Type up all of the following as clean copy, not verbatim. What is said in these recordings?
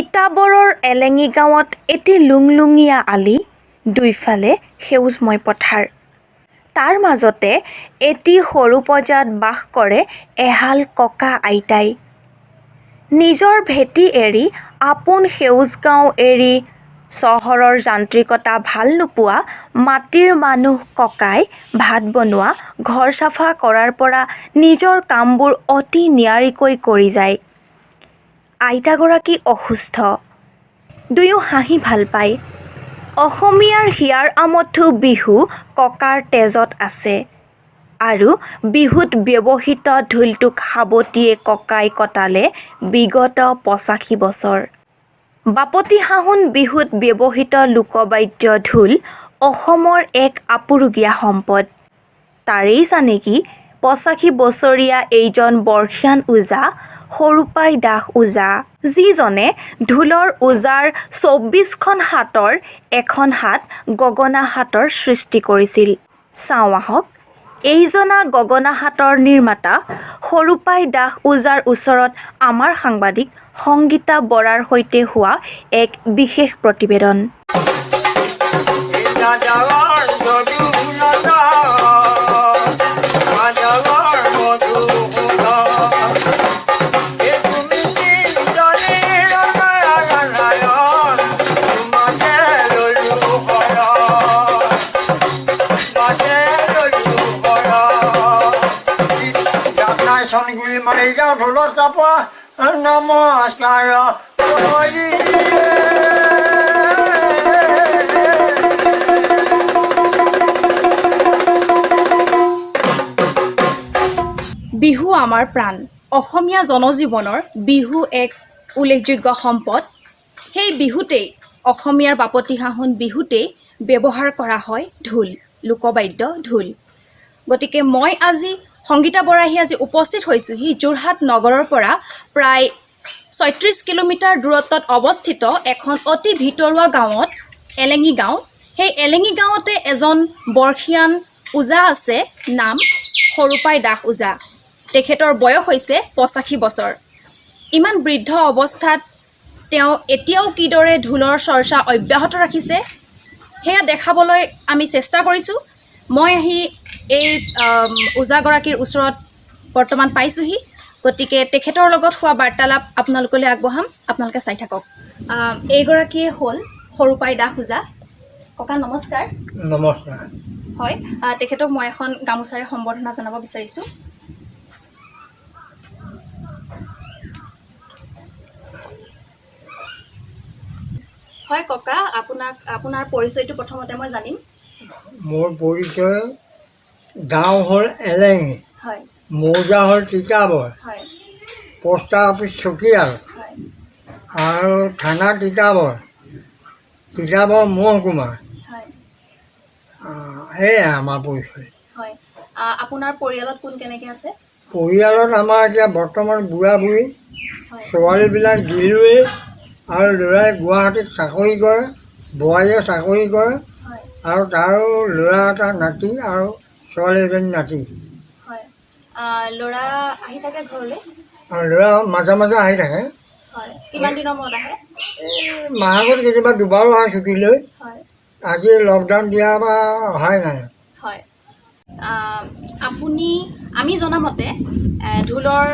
তিতাবৰৰ এলেঙি গাঁৱত এটি লুংলুঙীয়া আলি, দুইফালে সেউজময় পথাৰ। তাৰ মাজতে এটি সৰু পঁজাত বাস কৰে এহাল ককা আইতাই। নিজৰ ভেটি এৰি, আপোন সেউজ গাঁও এৰি, চহৰৰ যান্ত্ৰিকতা ভাল নোপোৱা মাটিৰ মানুহ ককাই ভাত বনোৱা, ঘৰ চাফা কৰাৰ পৰা নিজৰ কামবোৰ অতি নিয়াৰিকৈ কৰি যায়। আইতাগৰাকী অসুস্থ। দুয়ো হাঁহি ভাল পায়। অসমীয়াৰ হিয়াৰ আমঠু বিহু ককাৰ তেজত আছে আৰু বিহুত ব্যৱহৃত ঢোলটোক সাৱটিয়ে ককাই কটালে বিগত 85 বছৰ। বাপতি সাহোন বিহুত ব্যৱহৃত লোকবাদ্য ঢোল অসমৰ এক আপুৰুগীয়া সম্পদ। তাৰেই চানেকি 85 বছৰীয়া এইজন বৰ্ষীয়ান ওজা সৰুপাই দাস ওজা, যিজনে ঢোলৰ ওজাৰ 24খন হাতৰ এখন হাত গগনা হাতৰ সৃষ্টি কৰিছিল। চাওঁ আহক এইজনা গগনা হাতৰ নিৰ্মাতা সৰুপাই দাস ওজাৰ ওচৰত আমাৰ সাংবাদিক সংগীতা বৰাৰ সৈতে হোৱা এক বিশেষ প্ৰতিবেদন। নমস্কাৰ। বিহু আমাৰ প্ৰাণ। অসমীয়া জনজীৱনৰ বিহু এক উল্লেখযোগ্য সম্পদ। সেই বিহুতেই, অসমীয়াৰ বাপতি সাহোন বিহুতেই ব্যৱহাৰ কৰা হয় ঢোল, লোকবাদ্য ঢোল। গতিকে মই আজি সংগীতা বৰাহী আজি উপস্থিত হৈছোঁহি যোৰহাট নগৰৰ পৰা প্ৰায় 36 কিলোমিটাৰ দূৰত্বত অৱস্থিত এখন অতি ভিতৰুৱা গাঁৱত, এলেঙি গাঁও। সেই এলেঙি গাঁৱতে এজন বৰ্ষীয়ান ওজা আছে, নাম সৰুপাই দাস ওজা। তেখেতৰ বয়স হৈছে 85 বছৰ। ইমান বৃদ্ধ অৱস্থাত তেওঁ এতিয়াও কিদৰে ঢোলৰ চৰ্চা অব্যাহত ৰাখিছে, সেয়া দেখাবলৈ আমি চেষ্টা কৰিছোঁ। মই আহি এই ওজাগৰাকীৰ ওচৰত বৰ্তমান পাইছোঁহি। গতিকে তেখেতৰ লগত হোৱা বাৰ্তালাপ আপোনালোকলৈ আগবঢ়াম, আপোনালোকে চাই থাকক। এইগৰাকীয়ে হ'ল সৰুপাই দাস ওজা। ককা, নমস্কাৰ। নমস্কাৰ। হয়, তেখেতক মই এখন গামোচাৰে সম্বৰ্ধনা জনাব বিচাৰিছোঁ। হয় ককা, আপোনাক আপোনাৰ পৰিচয়টো প্ৰথমতে মই জানিম। মোৰ পৰিচয়, গাঁও হ'ল এলেঙি, মৌজা হ'ল তিতাবৰ, পোষ্ট অফিচ চকীয়াল আৰু থানা তিতাবৰ, তিতাবৰ মহকুমা। সেয়াই আমাৰ পৰিচয়। হয়, আপোনাৰ পৰিয়ালত কোন কেনেকৈ আছে? পৰিয়ালত আমাৰ এতিয়া বৰ্তমান বুঢ়া বুঢ়ী, ছোৱালীবিলাক দিলোৱেই আৰু ল'ৰাই গুৱাহাটীত চাকৰি কৰে, বোৱাৰীয়ে চাকৰি কৰে আৰু তাৰো ল'ৰা এটা নাতি আৰু ছোৱালী এজনী নাতি। হয়, ল'ৰা আহি থাকে ঘৰলৈ? আৰু ল'ৰা মাজে মাজে আহি থাকে। হয়, কিমান দিনৰ মূৰত আহে? এই মাহত কেতিয়াবা দুবাৰো আহে ছুটি লৈ। আজি লকডাউন দিয়া বা অহাই নাই। হয়, আপুনি আমি জনামতে ঢোলৰ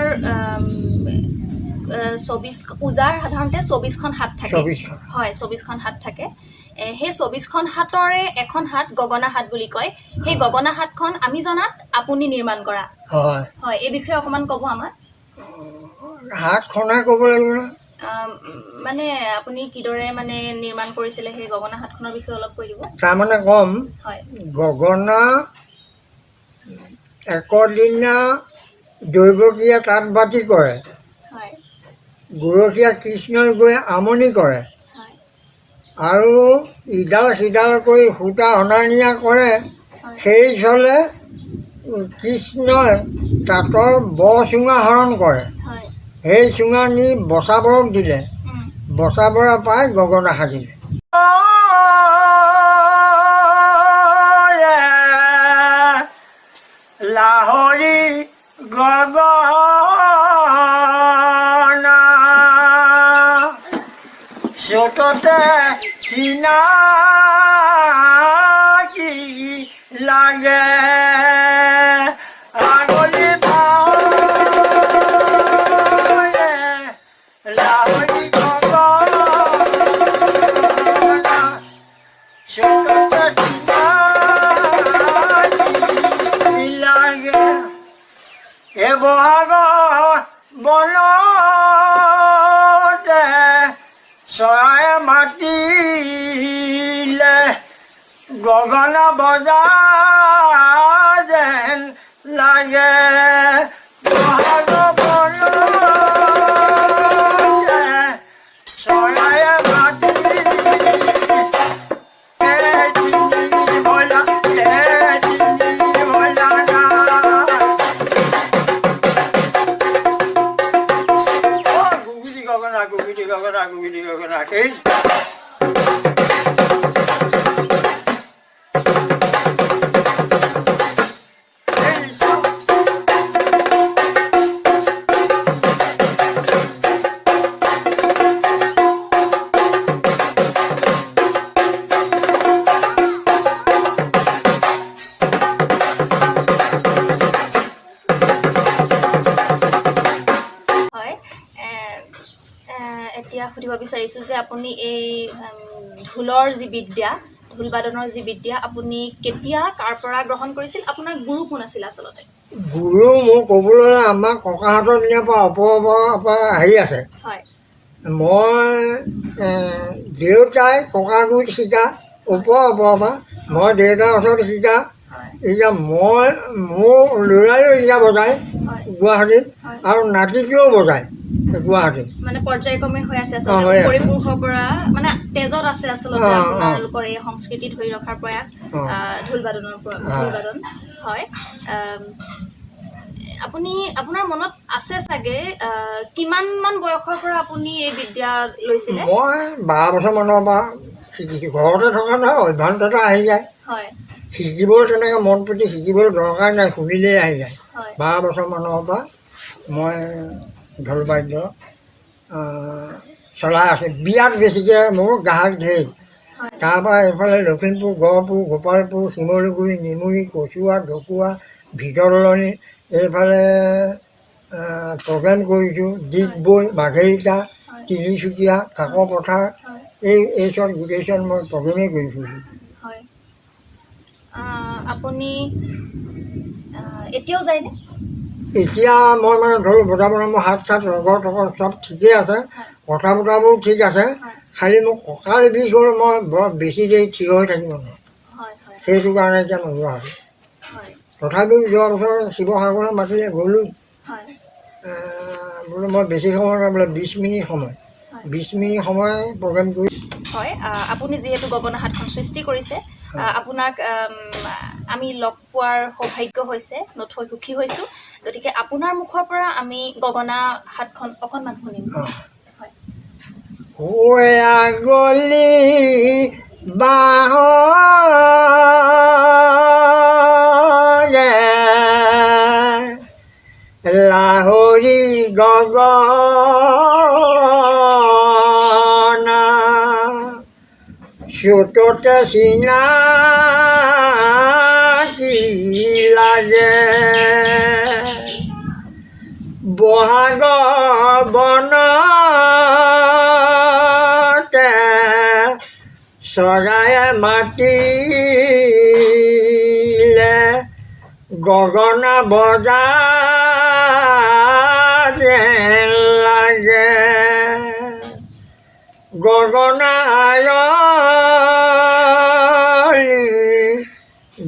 24 ওজাৰ সাধাৰণতে 24খন হাত থাকে। 24খন। হয়, 24খন হাত থাকে। সেই 24খন হাতৰে এখন হাত গগনা হাত বুলি কয়। সেই গগনা হাতখন আমি জনাত আপুনি নিৰ্মাণ কৰা। হয়। হয়, এই বিষয়ে অকণমান ক'ব আমাক। হাতখনে ক'ব লাগিব ন? মানে আপুনি কিদৰে মানে নিৰ্মাণ কৰিছিলে সেই গগনা হাতখনৰ বিষয়ে অলপ কৈ দিব। তাৰমানে ক'ম, গগনা একদিনা দৈৱকীয়ে তাঁত বাতি কৰে, গৰখীয়া কৃষ্ণই গৈ আমনি কৰে আৰু ইডাল সিডাল কৰি সূতা অনা নিয়া কৰে। সেই চলে কৃষ্ণই তাঁতৰ বৰ চুঙা হৰণ কৰে। সেই চুঙা নি বচাবৰক দিলে, বচাবৰে পাই গগনা সাজিলে। লাহৰি গগনা। চোততে চিনাকি লাগে। আগলি বাঁহৰে লাহৰি গগনা চোততে চিনাকি লাগে। এ বহাগ বনতে চৰাই মাতিলে গগনা বজা যেন লাগে। বহাগ বনতে চৰাই মাতিলে ভোলা ভোলা না। ও গুগলি গগনা গুগলি গগনা গুগলি গগনা এই এই সব। হয়, এ, এ, এতিয়া সুধিব বিচাৰিছোঁ যে আপুনি এই ঢোলৰ যি বিদ্যা, ঢোল বাদনৰ যি বিদ্যা, আপুনি কেতিয়া কাৰ পৰা গ্ৰহণ কৰিছিল? আপোনাৰ গুৰু কোন আছিল আচলতে? গুৰু মোৰ ক'বলৈ গ'লে আমাৰ ককাহঁতৰ দিনাৰ পৰা ওপৰৰ পৰা আহি আছে। হয়। মই দেউতাই ককা গুৰিত শিকা, ওপৰৰ ওপৰৰ পৰা মই দেউতাৰ ওচৰত শিকা। হয়। এতিয়া মই মোৰ ল'ৰায়ো এতিয়া বজায় হয়। গুৱাহাটীত হয়। আৰু নাতিটোৱেও বজায় গুৱাহাটীত। মানে পৰ্যায়ক্ৰমে হৈ আছে অ, আচলতে হৈ আছে। উপৰিপুৰুষৰ পৰা, মানে তেজত আছে আচলতে অ, অ। আপোনালোকৰ এই সংস্কৃতি ধৰি ৰখাৰ প্ৰয়াস, অ। ঢোল বাদনৰ ঢোল বাদন হয়। আপুনি আপোনাৰ মনত আছে চাগে, কিমান মান বয়সৰ পৰা আপুনি এই বিদ্যা লৈছিলে? মই 12 বছৰমানৰ পৰা শিকিছোঁ। ঘৰতে থকা নহয়, অভ্যান্ত এটা আহি যায়। হয়। শিকিবলৈ তেনেকৈ মন প্ৰতি শিকিবলৈ দৰকাৰ নাই, শুনিলেই আহি যায়। হয়। 12 বছৰমানৰ পৰা মই ঢোল বাদ্য চলাই আছোঁ। বিয়াত বেছিকৈ মোৰ গ্ৰাহক ধেৰ। হয়। তাৰপৰা এইফালে লখিমপুৰ, গহপুৰ, গোপালপুৰ, শিমলুগুৰি, নিমুৰি, কচুৱা, ঢকুৱা, ভিতৰলনি এইফালে প্ৰগ্ৰেম কৰিছোঁ। ডিগবৈ, মাৰ্ঘেৰিটা, হয়। তিনিচুকীয়া, কাকপথাৰ, হয়। এই চব গোটেইচব মই প্ৰগ্ৰেমেই কৰি ফুৰিছোঁ। হয়, আপুনি এতিয়াও যায়নে? এতিয়া মই মানে ধৰক বজাবলৈ মোৰ হাত চাত ৰগৰ তগৰ চব ঠিকেই আছে, হয়। কথা বতৰাবোৰ ঠিক আছে, হয়। খালি মোৰ কঁকাল বিষ হ'ল, মই বৰ বেছি দেৰি থিয় হৈ থাকিব নোৱাৰোঁ। হয় হয়। সেইটো কাৰণে এতিয়া নোযোৱা হ'লোঁ। হয়। তথাপিও যোৱা বছৰ শিৱসাগৰলৈ মাতিলে গ'লোঁ। হয়। বোলো মই বেছি সময় নহয়, বোলে 20 মিনিট সময়, হয়। 20 মিনিট সময় প্ৰগ্ৰেম কৰি। হয়, আপুনি যিহেতু গগনা হাতখন সৃষ্টি কৰিছে, আপোনাক আমি লগ পোৱাৰ সৌভাগ্য হৈছে, নথৈ সুখী হৈছোঁ। গতিকে আপোনাৰ মুখৰ পৰা আমি গগনা হাতখন অকণমান শুনিম। অ। হয়। ঐ আগলি বাঁহৰে লাহৰি গগনা চোততে চিনাকি লাগে। বহাগ বনতে চৰায়ে মাতিলে গগনা বজা যেন লাগে। গগনা আয়লি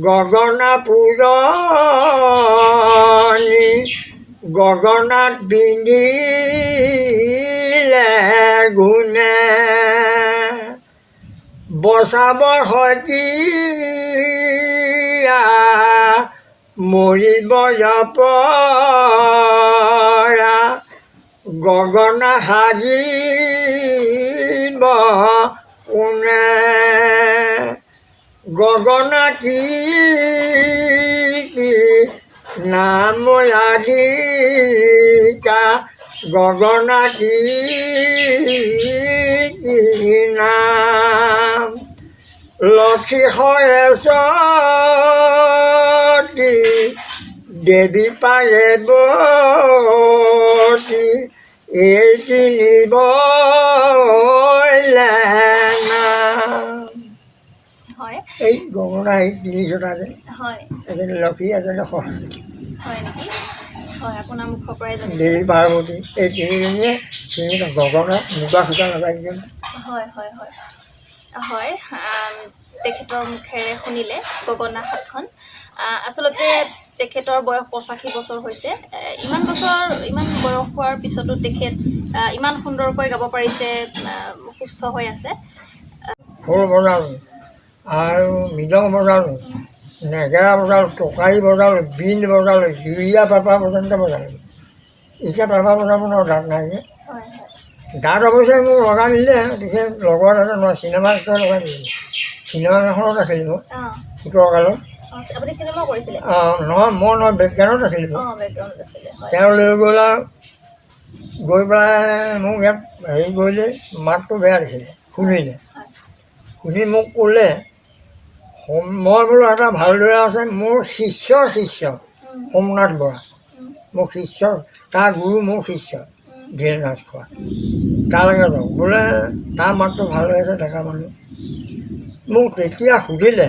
গগনা পুৰণি গগনাত বিন্দিলে গুণে বচাব শইকীয়া মৰিব পৰা গগনা সাজিব কোনে? গগনা কি কি নাম আদিকা গগনা কি কি কি নাম? লক্ষী সৰস্বতী দেৱী পাৰ্বতী, এই তিনি বৈলে নাম। এই গগনা এই তিনিচটা যে, এজনী লক্ষী, এজনী সৰস্বতী। হয় নেকি? হয়, আপোনাৰ মুখৰ পৰাই জানিছোঁ। দেৱী পাৰ্বতী, এই তিনিজনীয়ে তিনিটা গগনা মুগা সূতা লগাই দিয়ে। হয় হয় হয় হয় তেখেতৰ মুখেৰে শুনিলে গগনা সাতখন। আচলতে তেখেতৰ বয়স 85 বছৰ হৈছে। ইমান বছৰ, ইমান বয়স হোৱাৰ পিছতো তেখেত ইমান সুন্দৰকৈ গাব পাৰিছে, সুস্থ হৈ আছে। খোল বজালোঁ আৰু মৃদং বজালোঁ, নেগেৰা বজালোঁ, টোকাৰি বজালোঁ, বীণ বজালোঁ, জুৰীয়া পেঁপা পৰ্যন্ত বজালোঁ। এতিয়া পেঁপা বজাব নোৱাৰোঁ, দাঁত নাই যে। হয় হয় দাঁত অৱশ্যে মোক লগাই নিদিলে পিছে, লগৰ এটা নহয়, চিনেমা এক্টৰ লগাই দিলে। চিনেমা এখনত আছিলোঁ মই 17 কালত। অঁ, আপুনি চিনেমাও কৰিছিলে? অঁ, নহয়, মই নহয়, বেকগ্ৰাউণ্ডত আছিলোঁ মই। অঁ, বেকগ্ৰাউণ্ডত আছিলে, হয়। তেওঁ লৈ গ'ল আৰু গৈ পেলাই মোক ইয়াত হেৰি কৰিলে, মাতটো বেয়া দেখিলে, শুনিলে। শুনি মোক ক'লে, মই বোলো এটা ভাল ল'ৰা আছে, মোৰ শিষ্যৰ শিষ্য, সোমনাথ বৰা, মোৰ শিষ্য, তাৰ গুৰু মোৰ শিষ্য, ধীৰেণ ৰাজখোৱা, তালৈকে যাওঁ বোলে, তাৰ মাতটো ভাল হৈ আছে, ডেকা মানুহ। মোক তেতিয়া সুধিলে,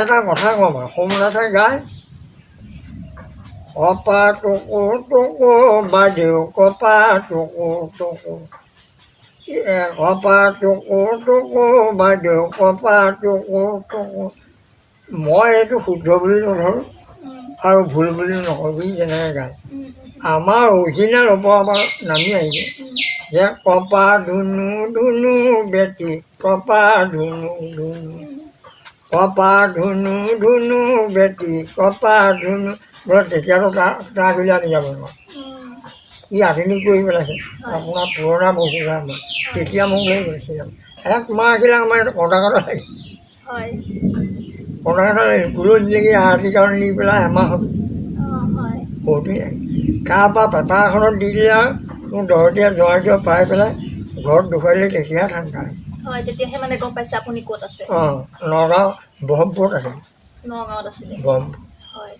এটা কথা ক'ম আৰু সোমনাথে গায়, কপা টকো টকো বাইদেউ, কপা টকো টকো, কপা টকো টকো বাইদেউ, কপা টকো টকো। মই এইটো শুদ্ধ বুলি নধৰোঁ আৰু ভুল বুলি নকওঁ, সি যেনেকৈ গায়। আমাৰ অৰিজিনেল ওপৰৰ পৰা নামি আহিছে যে কপা ধুনু ধুনু বেটি, কপা ধুনু ধুনু, কপা ধুনু ধুনু বেটি, কপা ধুনু বোলে। তেতিয়াতো তাৰ উলিয়াই আনি যাব নোৱাৰোঁ। ই আধুনিক কৰি পেলাইছে আপোনাৰ পুৰণা বস্তু। মই তেতিয়া মোক লৈ গৈছিলে, এক মাহ আছিলে আমাৰ ইয়াত, কন্দা কটা লাগিল। কন্দা কটা লাগিল, কুলত নেকি আৰতি কাৰণে নি পেলাই এমাহ হ'ল। অঁ হয় বহুত দিন তাৰপৰা পেপাৰ এখনত দি দিলে আৰু মোক দহটীয়া জোঁৱাইটো পাই পেলাই ঘৰত দেখুৱাই দিলে, তেতিয়াহে ঠাণ্ডা। হয়, তেতিয়াহে মানে গম পাইছে আপুনি ক'ত আছে? অঁ, নগাঁও ব্ৰহ্মপুৰত আছিল। নগাঁৱত আছিলে? ব্ৰহ্মপুৰ। হয়,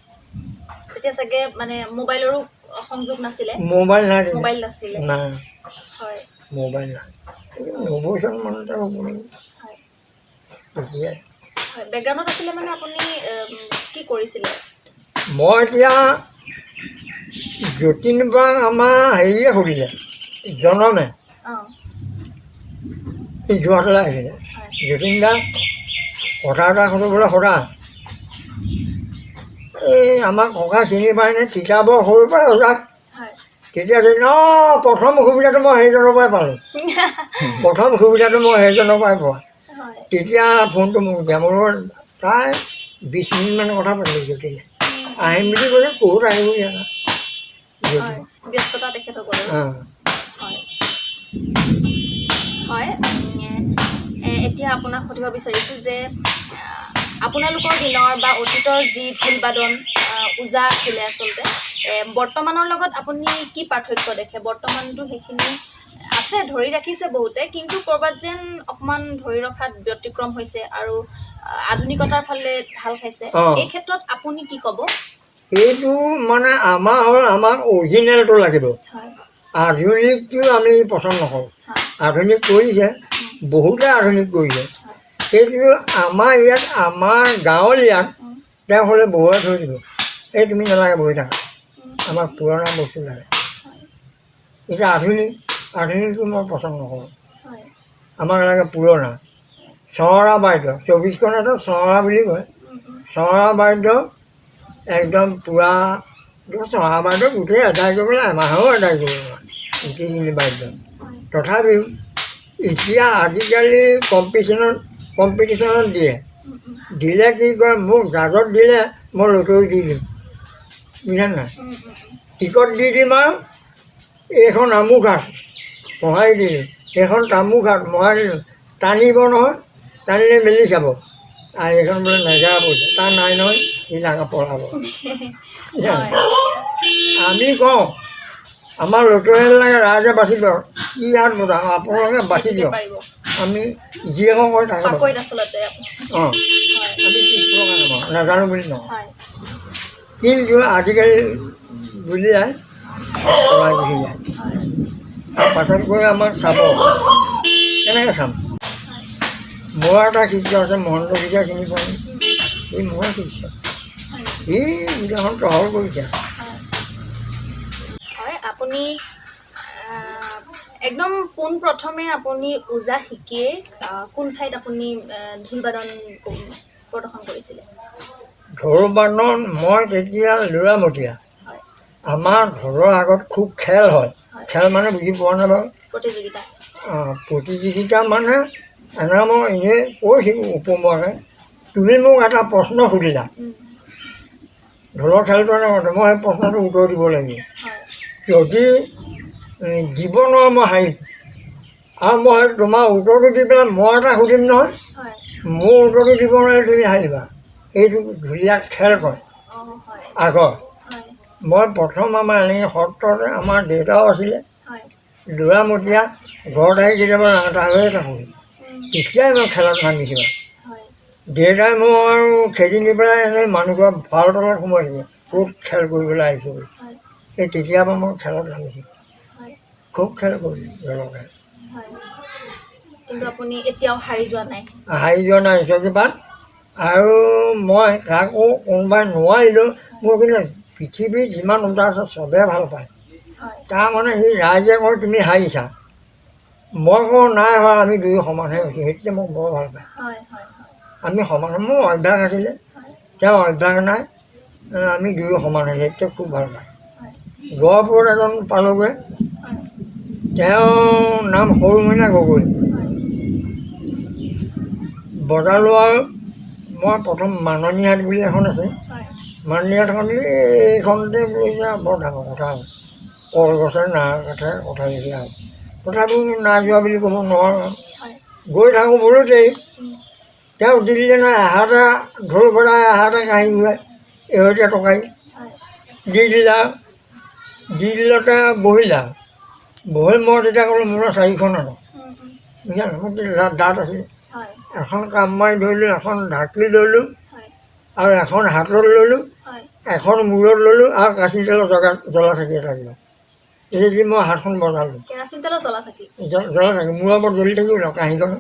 তেতিয়া চাগে মানে মোবাইলৰো সংযোগ নাছিলে? মোবাইল নাই তেতিয়া। মোবাইল নাছিলে? নাই। মোবাইল নাই, 90 চন মানতে হ'ব নেকি তেতিয়াই। হয়, বেকগ্ৰাউণ্ডত আছিলে মানে আপুনি কি কৰিছিলে? মই এতিয়া যতীন বৰাক আমাৰ হেৰিয়ে সুধিলে, জনমে, সি যোৰহাটলৈ আহিছিলে। যতীন দা, কথা এটা সুধো বোলে, সোধা। এই আমাৰ ককা চিনি পায়নে? তিতাবৰ সৰুৰ পৰাই ওজাক। তেতিয়া যতীন, অঁ, প্ৰথম সুবিধাটো মই সেইজনৰ পৰাই পালোঁ, প্ৰথম সুবিধাটো মই সেইজনৰ পৰাই পোৱা। তেতিয়া ফোনটো মোক দিয়া, মোৰ লগত প্ৰায় 20 মিনিটমান কথা পাতিলোঁ। যতীনে আহিম বুলি কৈছে, ক'ত আহিব ইয়াত। হয়, ব্যস্ততা তেখেতসকলৰ। হয় হয় এতিয়া আপোনাক সুধিব বিচাৰিছোঁ যে আপোনালোকৰ দিনৰ বা অতীতৰ যি ঢোলবাদন ওজা আছিলে, আচলতে বৰ্তমানৰ লগত আপুনি কি পাৰ্থক্য দেখে? বৰ্তমানতো সেইখিনি আছে, ধৰি ৰাখিছে বহুতে, কিন্তু ক'ৰবাত যেন অকণমান ধৰি ৰখাত ব্যতিক্ৰম হৈছে আৰু আধুনিকতাৰ ফালে ঢাল খাইছে। এই ক্ষেত্ৰত আপুনি কি ক'ব? এইটো মানে আমাৰ হ'ল, আমাক অৰিজিনেলটো লাগিব। আধুনিকটো আমি পচন্দ নকৰোঁ। আধুনিক কৰিছে বহুতে, আধুনিক কৰিছে। সেইটো আমাৰ ইয়াত, আমাৰ গাঁৱলীয়াত তেওঁ হ'লে বহুৱাই থৈ দিব, এই তুমি নালাগে, বহি থাকা, আমাক পুৰণা বস্তু লাগে। এতিয়া আধুনিকটো মই পচন্দ নকৰোঁ। আমাক লাগে পুৰণা চহৰা বাদ্য। 24খনতো চহৰা বুলি কয়। চহৰা বাদ্য একদম পূৰা চহৰা বাদ্য গোটেই আদায় কৰিবলৈ এমাহো আদায় কৰিব নোৱাৰে গোটেইখিনি বাদ্য। তথাপিও এতিয়া আজিকালি কম্পিটিশ্যনত দিয়ে, দিলে কি কৰে, মোক জাজত দিলে মই লটৰি দি দিম, বুজিছা নাই? টিকট দি দিম আৰু এইখন আমুক হাত মোহাৰি দিলোঁ, এইখন তামুক হাত মোহাৰি দিলোঁ, টানিব নহয়, টানিলে মেলি চাব আৰু এইখন বোলে নেগেৰা পৰিছে, তাৰ নাই নহয়, সি ডাঙৰ পলাব, বুজিছা নাই? আমি কওঁ আমাৰ লটৰি লাগে, ৰাইজে বাচিব। কি হাত বজাওঁ আপোনালোকে বাছি সেইটোকে দিয়ক। পাৰিব। আমি যি এখন কয় তাকে বজাওঁ। পাকৈত আচলতে আপুনি। অঁ, হয়। আমি পিছপৰা নাপাওঁ, নাজানো বুলি নহয়। হয়। কিন্তু আজিকালি বুলিলে পলাই গুচি যায়। হয়। আৰু পাছত গৈ আমাক চাব, কেনেকৈ চাম? মোৰ এটা শিষ্য আছে, মহেন্দ্ৰ শইকীয়া, চিনি পোৱা? সি মোৰ শিষ্য। হয়। সি গোটেইখন টহল কৰিছে। হয় হয়, আপুনি একদম পোনপ্ৰথমে আপুনি ওজা শিকিয়েই কোন ঠাইত আপুনি ঢোলবাদন প্ৰদৰ্শন কৰিছিলে? ঢোলবাদন মই তেতিয়া ল'ৰামতীয়া। হয়। আমাৰ ঘৰৰ আগত খুব খেল হয়। হয়। খেল মানে বুজি পোৱা নাই বাৰু? প্ৰতিযোগিতা। অঁ, প্ৰতিযোগিতা মানে এনে মই এনেই কৈছোঁ উপমুৱাকৈ। তুমি মোক এটা প্ৰশ্ন সুধিলা, ঢোলৰ খেলটো এনেকুৱা, মই সেই প্ৰশ্নটোৰ উত্তৰ দিব লাগিব। হয়। যদি দিব নোৱাৰোঁ, মই হাৰিম। আৰু মই তোমাৰ উত্তৰটো দি পেলাই মই এটা সুধিম নহয়, হয়। মোৰ উত্তৰটো দিব নোৱাৰিলে তুমি হাৰিবা। এইটো ঢুলীয়া খেল কয়। অঁ, হয়। আগৰ হয়। মই প্ৰথম আমাৰ এনেকৈ সত্ৰতে, আমাৰ দেউতাও আছিলে, হয়। ল'ৰামতীয়া, ঘৰত আহি কেতিয়াবা লাঙটা হৈয়ে থাকোঁ। তেতিয়াই মই খেলত নামিছোঁ। হয়। দেউতাই মোক আৰু খেদি নি পেলাই এনেই মানুহ ঘৰৰ ভঁৰালৰ তলত সোমাই থাকে, ক'ত খেল কৰিবলৈ আহিছোঁ বুলি। হয়। এই তেতিয়াৰ পৰা মই খেলত নামিছোঁ। হয়। খুব খেল কৰিলোঁ, ঢোলৰ খেল। হয়, কিন্তু আপুনি এতিয়াও হাৰি যোৱা নাই। হাৰি যোৱা নাই ঈশ্বৰ কৃপাত। আৰু মই কাকো কোনোবাই নোৱাৰিলেও মোৰ কিন্তু পৃথিৱীত যিমান ওজা আছে চবেই ভাল পায়। হয়। তাৰমানে সি ৰাইজে কয় তুমি হাৰিছা, মই কওঁ নাই হোৱা, আমি দুয়ো সমানহে হৈছোঁ। সেইটোৱে মোক বৰ ভাল পায়। হয় হয় হয়। আমি সমান, মোৰ অভ্যাস আছিলে, হয়। তেওঁৰ অভ্যাস নাই, আমি দুয়ো সমান হৈছোঁ, সেইটোৱে খুব ভাল পায়। হয়। গহপুৰত এজন পালোগৈ। হয়। তেওঁৰ নাম সৰুমইনা গগৈ। হয়। বজালোঁ আৰু মই প্ৰথম মাননীহাট বুলি এখন আছে। হয়। মাননীহাটখন এইখনতে বোলো এতিয়া বৰ ডাঙৰ কথা হ'ল, কলগছে নাকাটে কথা লেখীয়া হ'ল, তথাপিও নাই যোৱা বুলি ক'ব নোৱাৰোঁ। হয়। গৈ থাকোঁ বোলোতেই তেওঁ দি দিলে নহয়, এহাতে ঢোল বজাই এহাতে কাঁহী ঘূৰাই, এহতীয়া টকাই হয়। দি দিলে। আৰু দি দিলতে বহিলে। আৰু বহি মই তেতিয়া ক'লোঁ, মোৰ চাৰিখন আৰু বুজিছা নাই, মোৰ দাঁত আছিলে। হয়। এখন কাম মাৰি ধৰিলোঁ, এখন ঢাকি ল'লোঁ, হয়। আৰু এখন হাতত ল'লোঁ, হয়। এখন মূৰত ল'লোঁ, আৰু কাঁচি তেলৰ জগা জ্বলা চাকি এটা দিলোঁ। এই দি মই হাতখন বজালোঁ। কেৰাচিন তেলৰ জ্বলা চাকি? জ্বলা চাকি মূৰৰ ওপৰত জ্বলি থাকিব ন কাঁহীখন।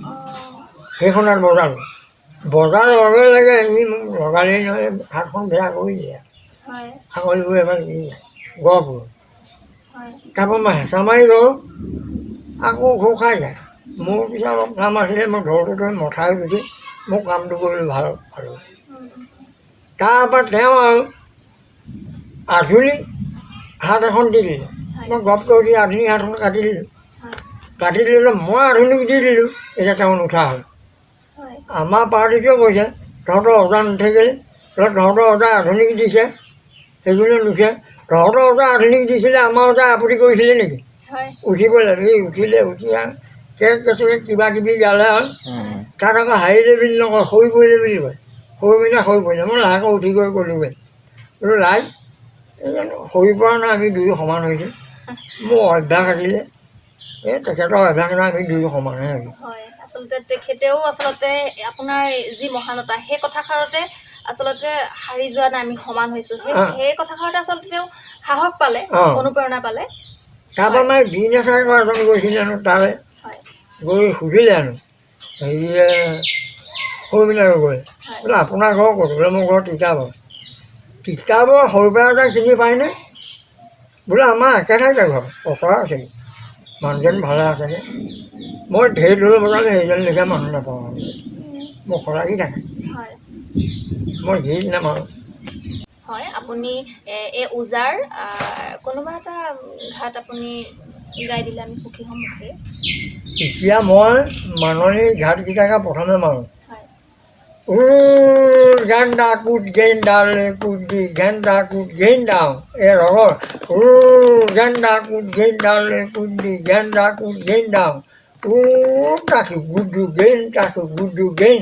অঁ। সেইখন হাত বজালোঁ। বজাৰ লগে লগে ই মোক লগালেই নহয়, হাতখন বেয়া কৰি দিয়ে। হয়। আঙুলিবোৰ এবাৰ দি যায় গহপুৰত। হয়। তাৰপৰা মই হেঁচা মাৰি ধৰোঁ, আকৌ ঘোঁ খাই যায়। মোৰ পিছত অলপ কাম আছিলে, মই ঢোলটো থৈ মথাউৰিত উঠি মোৰ কামটো কৰিলোঁ, ভাল পালোঁ। তাৰপৰা তেওঁ আৰু আধুনিক হাত এখন দি দিলে। হয়। মই গপকৈ উঠি আধুনিক হাতখন কাটি দিলোঁ। হয়। কাটি দিলোঁ, মই আধুনিক দি দিলোঁ, এতিয়া তেওঁ নুঠা হ'ল। হয়। আমাৰ পাৰ্টিটোৱে কৈছে, তহঁতৰ ওজা নুঠে, তহঁতৰ ওজা আধুনিক দিছে সেইজনে নুঠে। তহঁতৰ ওজা আধুনিক দিছিলে, আমাৰ ওজা আপত্তি কৰিছিলে নেকি? হয়। উঠিব লাগে। সি উঠিলে, উঠি আৰু কেক কেচকে কিবা কিবি গালে। আৰু তাত আকৌ হাৰিলে বুলি নকয়, সৰি পৰিলে বুলি কয়। সৰু মিনা সৰি পৰিলে। মই লাহেকৈ উঠি গৈ ক'লোগৈ, বোলো ৰাইজ, এইজন সৰি পৰা নাই, আমি দুয়ো সমান হৈছোঁ। মোৰ অভ্যাস আছিলে, এই তেখেতৰ অভ্যাস নাই, আমি দুয়ো সমানহে হৈছোঁ। হয়, আচলতে তেখেতেও আচলতে আপোনাৰ যি মহানতা, সেই কথাষাৰতে আচলতে হাৰি যোৱা নাই, আমি সমান হৈছোঁ, সেই সেই কথাষাৰতে আচলতে তেওঁ সাহস পালে, অনুপ্ৰেৰণা পালে। তাৰপৰা মই বিনেচাৰ কৰা এজন গৈছিলে হেনো তালৈ। হয়। গৈ সুধিলে হেনো হেৰিয়ে, সৰুমিনা গগৈ, হয়। বোলে আপোনাৰ ঘৰ ক'ত? বোলে মোৰ ঘৰ তিতাবৰ। তিতাবৰ সৰুৰ পৰা এটা চিনি পায়নে? বোলে আমাৰ একে ঠাইতে ঘৰ, ওচৰা ওচৰি। মানুহজন ভালে আছেনে? মই ঢেৰ ঢোল বজালে সেইজন লেখীয়া মানুহ নাপাওঁ আৰু। মোক শলাগি থাকে। হয়। মই যিদিনা মাৰোঁ। হয়, আপুনি এই ওজাৰ কোনোবা এটা ঘাট আপুনি গাই দিলে আমি সুখী হ'ম মুখেৰে। এতিয়া মই মাননী ঘাটকেইটাকে প্ৰথমে মাৰোঁ। হয়। ও গেন্দা কুট গেন্দালে কুটি গেন্দা কুট গেন্দাও, এই লগৰ ও গেন্দা কুট গেন্দালে কুটি গেন্দা কুট গেন্দাও, ও তাকু গুডু গেন তাকু গুডু গেন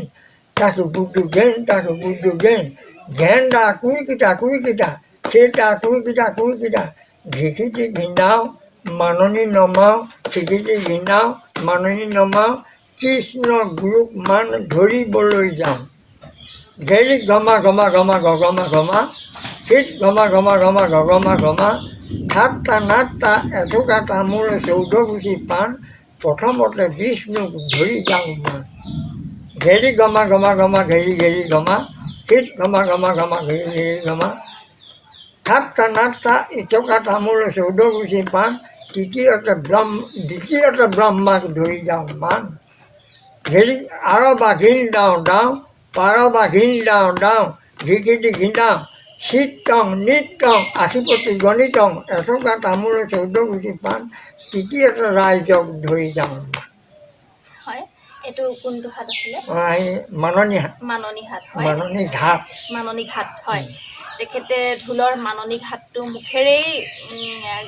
তাকু গুডু গেন তাকু গুডু গেন, গেন্দা কুইকিটা কুইকিটা খেতা কুইকিটা কুইকিটা ঘিখিটি ঘিন্দাও মাননি নমাওঁ, চিকিটি ঘিণাওঁ, মাননি নমাওঁ, কৃষ্ণ গুৰুক মান ধৰিবলৈ যাওঁ। ঘেৰি ঘমা ঘমা ঘমা ঘগমা ঘমা, শীত ঘমা ঘমা ঘমা ঘগমা ঘমা, সাতটা নাটটা এথোকা তামোল 14 গুচি পাণ, প্ৰথমতে বিষ্ণুক ধৰি যাওঁ মান। ঘেৰি ঘমা ঘমা ঘমা ঘেৰি ঘেৰি ঘমা, শীত ঘমা ঘমা ঘমা ঘেৰি ঘেৰি ঘমা, সাতটা নাটটা এথোকা তামোল 14 গুচি পাণ, তৃতীয়তে ব্ৰহ্ম দ্বিতীয়তে ব্ৰহ্মাক ধৰি যাওঁ মান। ঘেৰি আৰ বাঘিন দাওঁ দাওঁ, পাৰ বাঘিন দাওঁ দাওঁ, ঘিকিটি ঘিণাওঁ, চিত্তং নিত্যং আশীপতি গণিতং, এথোকা তামোল 14 গুচি পাণ, তৃতীয়তে ৰাইজক ধৰি যাওঁ মান। হয়, এইটো কোনটো হাত আছিলে? এই মাননী মাননী হাত। হয়, মাননী ঘাট। মাননী ঘাট, হয়। তেখেতে ঢোলৰ মাননী ঘাটটো মুখেৰেই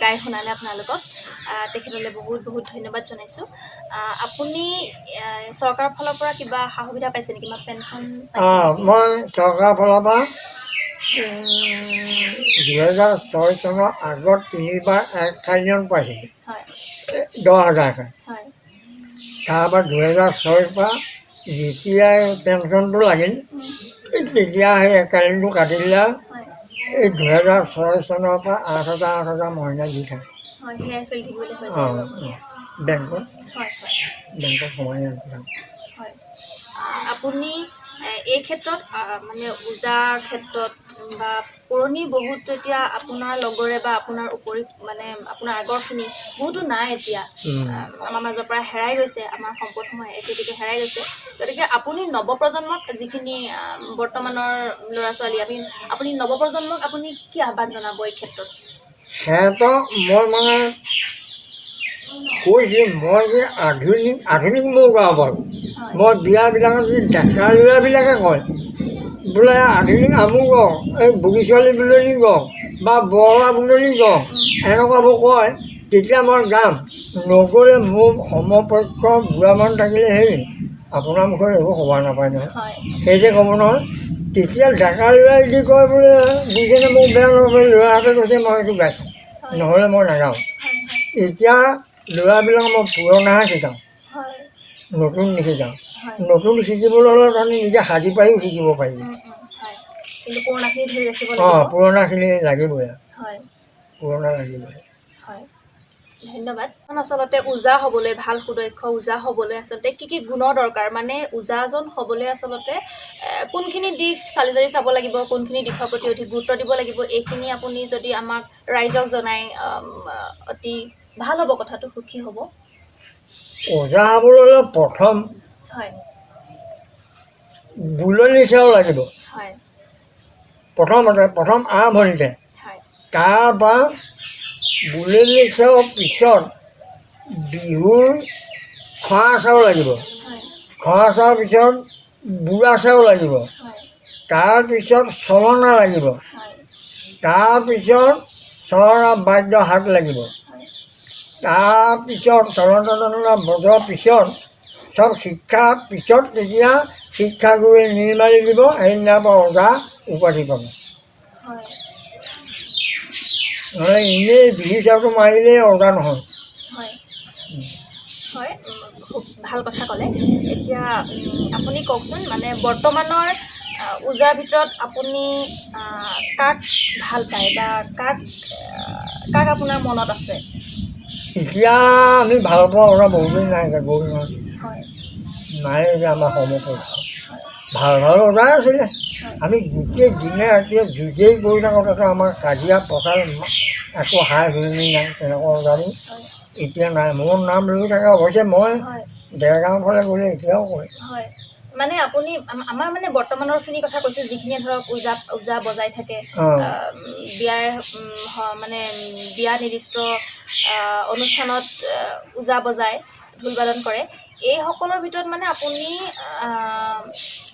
গাই শুনালে আপোনালোকক। তেখেতলৈ বহুত বহুত ধন্যবাদ জনাইছোঁ। আপুনি চৰকাৰৰ ফালৰ পৰা কিবা সা সুবিধা পাইছে নেকি বা পেঞ্চন পাইছে নেকি? মই চৰকাৰৰ ফালৰ পৰা 2006 চনৰ আগত তিনিবাৰ এককালীন পাইছিলোঁ, 10,000কৈ। তাৰপৰা 2006ৰ পৰা যেতিয়াই পেঞ্চনটো লাগিল, এই তেতিয়া সেই এককালীনটো কাটি দিলে আৰু। এই 2006 চনৰ পৰা 8,000 8,000 মহিনা দি থাকে। হয়, সেয়াই চলি থাকিবলৈ হৈ যায় অঁ আৰু। অঁ, বেংকত হয় হয় বেংকত সোমাই আছোঁ। হয়, আপুনি এই ক্ষেত্ৰত মানে ওজাৰ ক্ষেত্ৰত বা পুৰণি বহুত এতিয়া আপোনাৰ লগৰে বা আপোনাৰ উপৰি মানে আপোনাৰ আগৰখিনি বহুতো নাই এতিয়া, আমাৰ মাজৰ পৰা হেৰাই গৈছে, আমাৰ সম্পদসমূহ একেটিকে হেৰাই গৈছে। গতিকে আপুনি নৱপ্ৰজন্মক, যিখিনি বৰ্তমানৰ ল'ৰা ছোৱালী, আপুনি নৱপ্ৰজন্মক আপুনি কি আহ্বান জনাব এই ক্ষেত্ৰত? সিহঁতক মই মানে কৈছোঁ, মই যে আধুনিক আধুনিক ময়ো গাব পাৰোঁ। মই বিয়াবিলাকত যদি ডেকা ল'ৰাবিলাকে কয় বোলে আধুনিক আমুক গাওঁ, এই বুগী ছোৱালী বুলনি গাওঁ বা বৰলা বুলনি গাওঁ, এনেকুৱাবোৰ কয়, তেতিয়া মই গাম। নগ'লে মোৰ সমপক্ষ বুঢ়া মানুহ থাকিলে সেই আপোনাৰ মুখত এইবোৰ শোভা নাপায় নহয়, সেই যে ক'ব নহয়। তেতিয়া ডেকা ল'ৰাই যদি কয় বোলে বুজিছেনে, মোক বেয়া নাপাব, ল'ৰাহঁতে কৈছে মই সেইটো গাইছোঁ, নহ'লে মই নাগাওঁ। এতিয়া ল'ৰাবিলাকক মই পুৰণাহে শিকাওঁ, নতুন নিশিকাওঁ। নতুন শিকিবলৈ হ'লে তহঁতি নিজে সাজি পাৰিও শিকিব পাৰিবি। কিন্তু পুৰণাখিনি ধৰি ৰাখিব অঁ, লাগিব। পুৰণাখিনি লাগিবই, পুৰণা লাগিবই। হয়, ধন্যবাদ। আচলতে ওজা হ'বলৈ, ভাল সুদক্ষ ওজা হ'বলৈ আচলতে কি কি গুণৰ দৰকাৰ? মানে ওজাজন হ'বলৈ আচলতে কোনখিনি দিশ চালি জাৰি চাব লাগিব, কোনখিনি দিশৰ প্ৰতি অধিক গুৰুত্ব দিব লাগিব, এইখিনি আপুনি যদি আমাক ৰাইজক জনাই অতি ভাল হ'ব, কথাটো সুখী হ'ব। ওজা হ'বলৈ হ'লে প্ৰথম বুলনি চেও লাগিব। প্ৰথমতে, প্ৰথম আৰম্ভণিতে। তাৰপৰা বুলনি চেওৰ পিছত বিহুৰ খোৱা চেও লাগিব। খোৱা চেওৰ পিছত বুঢ়া চেও লাগিব। তাৰপিছত চলনা লাগিব। তাৰপিছত চলনা বাদ্য হাত লাগিব। তাৰপিছত চলনা টলনা বজোৱাৰ পিছত চব শিক্ষাৰ পিছত তেতিয়া শিক্ষাগুৰুৱে নিৰ্মালি দিব, সেইদিনাৰ পৰা ওজা উপাধি পাব। নহ'লে এনেই বিহু চেওটো মাৰিলেই ওজা নহয়। হয় হয়, খুব ভাল কথা ক'লে। এতিয়া আপুনি কওকচোন, মানে বৰ্তমানৰ ওজাৰ ভিতৰত আপুনি কাক ভাল পায় বা কাক কাক আপোনাৰ মনত আছে? এতিয়া আমি ভাল পোৱা ওজা বহুত দিন নাই, এতিয়া গ'ল নহয়। নাই এতিয়া আমাৰ সমপক্ষ। ভাল ভাল ওজাই আছিলে। আমি গোটেই দিনে ৰাতিয়ে যুঁজেই কৰি থাকোঁ, তাতে আমাৰ কাজিয়া পচাল একো হাই হুলস্থুল নাই, তেনেকুৱা ওজাবোৰ এতিয়া নাই। মোৰ নাম লৈ থাকে অৱশ্যে, মই দেৰগাঁৱৰ ফালে গ'লে এতিয়াও কয়। হয়, মানে আপুনি আমাৰ মানে বৰ্তমানৰখিনি কথা কৈছোঁ, যিখিনিয়ে ধৰক ওজা ওজা বজাই থাকে, বিয়াই মানে বিয়া নিৰ্দিষ্ট অনুষ্ঠানত ওজা বজায়, ঢোল বাদন কৰে, এইসকলৰ ভিতৰত মানে আপুনি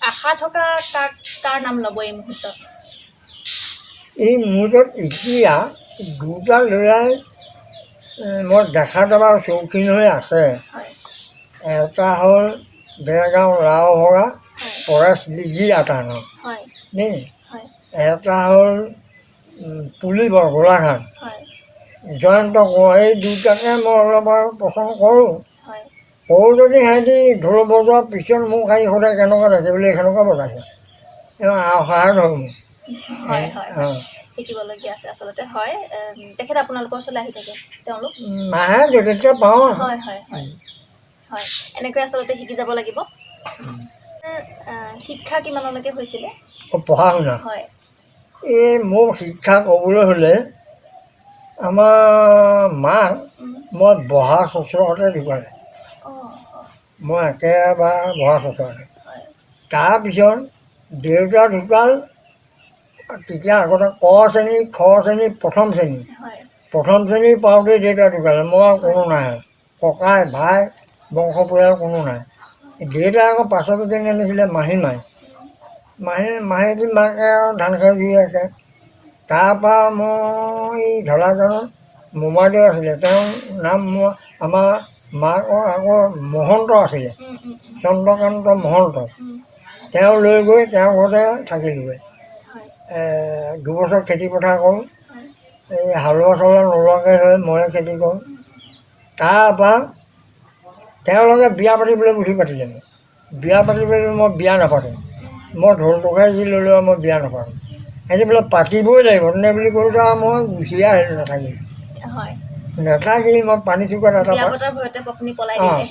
আশা থকা কাক, কাৰ নাম ল'ব এই মুহূৰ্তত? এই মুহূৰ্তত এতিয়া দুটা ল'ৰাই মই দেখাত এবাৰ চৌখিন হৈ আছে। এটা হ'ল দেৰগাঁও লাওভৰা পৰেশ লিজিৰা তাৰ নাম দেই। এটা হ'ল পুলিবৰ গোলাঘাট। জয়ন্ত কোঁৱৰ, এই দুটাকে মই অলপ আৰু পচন্দ কৰোঁ। হয়। কৰোঁ যদি সিহঁতি ঢোল বজোৱাৰ পিছত মোক আহি সোধে কেনেকুৱা লাগিছে বুলি, কেনেকুৱা বজাইছে, সহায় ধৰোঁ মোক। হয় হয় অঁ। শিকিবলগীয়া আছে আচলতে। হয়, তেখেত আপোনালোকৰ ওচৰলৈ আহি থাকে তেওঁলোক? নাহে, য'তে ত'তে পাওঁ। হয় হয় হয় হয়, এনেকৈ আচলতে শিকি যাব লাগিব। শিক্ষা কিমানলৈকে হৈছিলে? পঢ়া শুনা? হয়। এই মোৰ শিক্ষা ক'বলৈ হ'লে আমাৰ মাক মই বহা চচুৰতে ঢুকালে। অঁ অঁ মই একেবাৰে বহা চচুৰতে। হয়। তাৰপিছত দেউতা ঢুকাল, তেতিয়া আগতে ক শ্ৰেণী, খ শ্ৰেণী, প্ৰথম শ্ৰেণী। হয়। প্ৰথম শ্ৰেণী পাওঁতেই দেউতা ঢুকালে। মই আৰু কোনো নাই, ককাই ভাই বংশ পৰিয়াল কোনো নাই। দেউতা আকৌ পাছৰ এজনী আনিছিলে মাহী মাই, মাহী মাকে আৰু ধান খাই জুই একে। তাৰপৰা মই এই ধলাজানত মোমাইদেউ আছিলে, তেওঁৰ নাম মই আমাৰ মাকৰ আগৰ মহন্ত আছিলে, উম, উম, উম, চন্দ্ৰকান্ত মহন্ত। তেওঁ লৈ গৈ তেওঁৰ ঘৰতে থাকিলোগৈ। হয়। 2 বছৰ খেতি পথাৰ কৰোঁ। হয়। এই হালোৱা চালোৱা নোলোৱাকৈ হৈ ময়ে খেতি কৰোঁ। তাৰপৰা তেওঁলোকে বিয়া পাতিবলৈ বুদ্ধি পাতিলে মোক। বিয়া পাতিবলৈ, মই বিয়া নাপাতোঁ, মই ঢোল টকাই যি ল'লোঁ আৰু মই বিয়া নাপাতোঁ। সিহঁতি বোলে পাতিবই লাগিব তেনে বুলি ক'লোতে আৰু মই গুচিয়ে আহিলোঁ, নাথাকিলোঁ। হয়। নাথাকি মই পানীচুকাত এটা বিয়া পতাৰ ভয়তে আপুনি পলাই অঁ দিলে?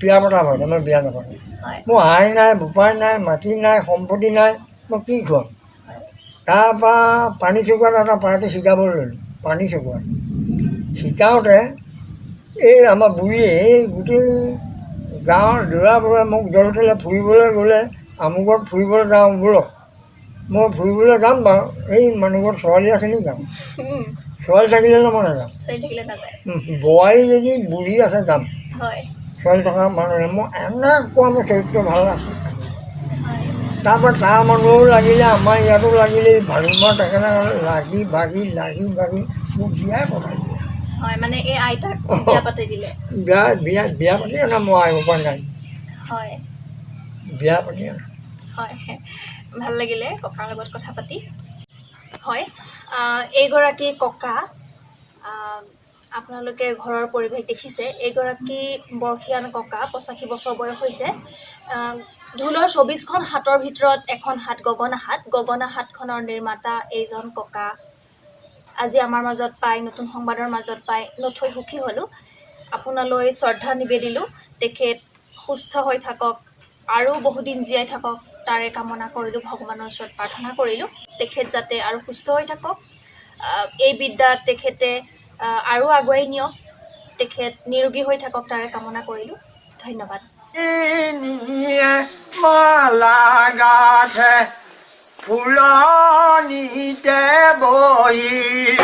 বিয়া পতা ভয়তে মই বিয়া নাপাতোঁ। হয়। মোৰ আই নাই, বোপাই নাই, মাটি নাই, সম্পত্তি নাই, মই কি খুৱাম? হয়। তাৰপৰা পানীচুকাত এটা পাৰ্টি শিকাবলৈ ল'লোঁ। পানীচুকাত শিকাওঁতে এই আমাৰ বুঢ়ীয়ে, এই গোটেই গাঁৱৰ ল'ৰাবোৰে মোক জলে তলে ফুৰিবলৈ গ'লে, আমুকত ফুৰিবলৈ যাওঁ ব'লক, মই ফুৰিবলৈ যাম বাৰু, এই মানুহ ঘৰত ছোৱালী আছে নেকি যাম। ছোৱালী থাকিলে মই নাযাওঁ। ছোৱালী থাকিলে নাযায়? বোৱাৰী যদি বুঢ়ী আছে যাম। হয়। ছোৱালী থকা মানুহে মই এনেকুৱা মোৰ চৰিত্ৰ ভাল আছে। হয়। তাৰপৰা তাৰ মানুহো লাগিলে, আমাৰ ইয়াতো লাগিলে, এই ভালুমা টেকেনা লাগি ভাগি লাগি ভাগি মোক বিয়াই পতাই দিলে। হয়, মানে এই আইতাক বিয়া পাতি দিলে? বিয়া বিয়া বিয়া পাতি অনা, মই আহিব পৰা নাই। হয়। বিয়া পাতি অনা। হয়, ভাল লাগিলে ককাৰ লগত কথা পাতি। হয়, এইগৰাকী ককা, আপোনালোকে ঘৰৰ পৰিৱেশ দেখিছে। এইগৰাকী বৰ্ষীয়ান ককা, 85 বছৰ বয়স হৈছে। ঢোলৰ 24খন হাতৰ ভিতৰত এখন হাত গগনা হাত। গগনা হাতখনৰ নিৰ্মাতা এইজন ককা আজি আমাৰ মাজত পাই, নতুন সংবাদৰ মাজত পাই নথৈ সুখী হ'লোঁ। আপোনালৈ শ্ৰদ্ধা নিবেদিলোঁ। তেখেত সুস্থ হৈ থাকক আৰু বহুদিন জীয়াই থাকক, তাৰে কামনা কৰিলোঁ, ভগৱানৰ ওচৰত প্ৰাৰ্থনা কৰিলোঁ। তেখেত যাতে আৰু সুস্থ হৈ থাকক, এই বিদ্যাত তেখেতে আৰু আগুৱাই নিয়ক, তেখেত নিৰোগী হৈ থাকক, তাৰে কামনা কৰিলোঁ। ধন্যবাদ। মালা গাথে ফুলনিতে বহিল।